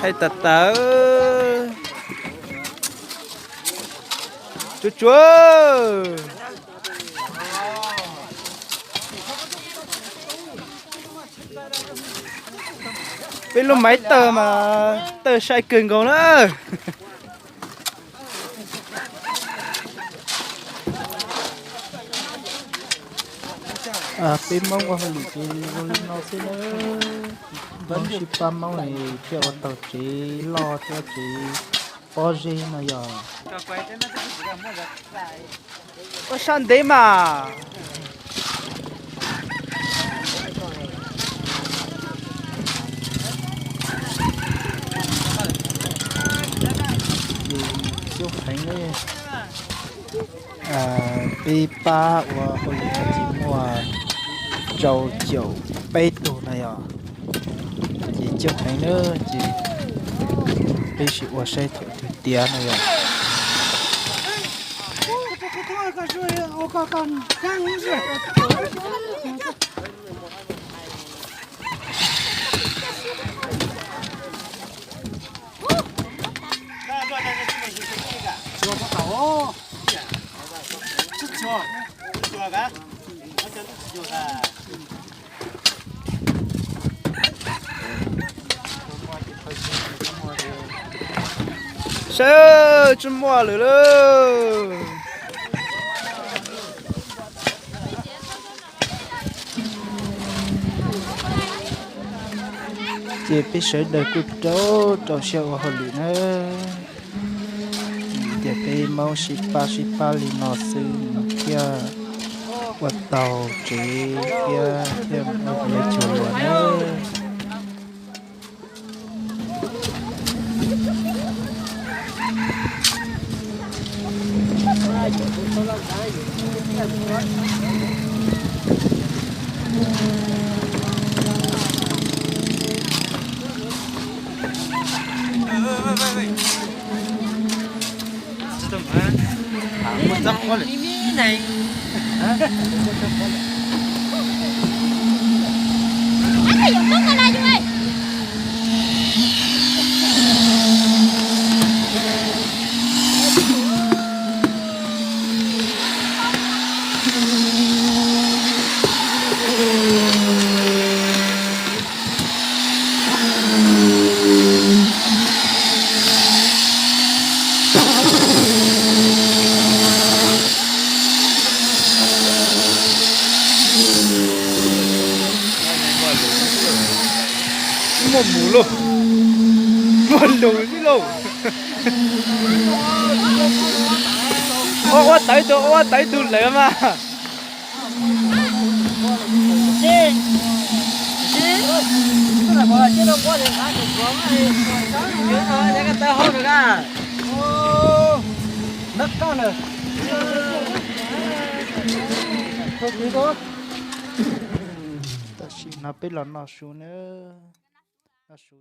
Hais tas tawv. Tsuag tsuag. Peb lub maiv tawg mas tawg sai kawg nkaus na. Peb Hmoob ua hauj lwm ces zoo li no xwb na. Hmoob sib pab Hmoob thiaj ua tau tsev loj thiab tsev pob zeb no yog. Ua sab ntev mas. Coob heev, peb pab ua hauj lwm no ces muaj rau caum peb tug no yog, ces coob heev na, ces peb sim ua saib thaum twg tiav no yog. Saib, tsis muaj lawm lauj. Ces peb sawv daws kuj rau rau siab ua hauj lwm na. Tias peb Hmoob sib pab sib pab li no xwb nws thiaj ua tau tsev thiab thiaj ua tau lawv cov luag na. Muaj mus lauj, muaj lus xwb lauj. Ua ua tawv tus, ua tawv tus lawm mas. Tam sim no peb los noj su na, noj su.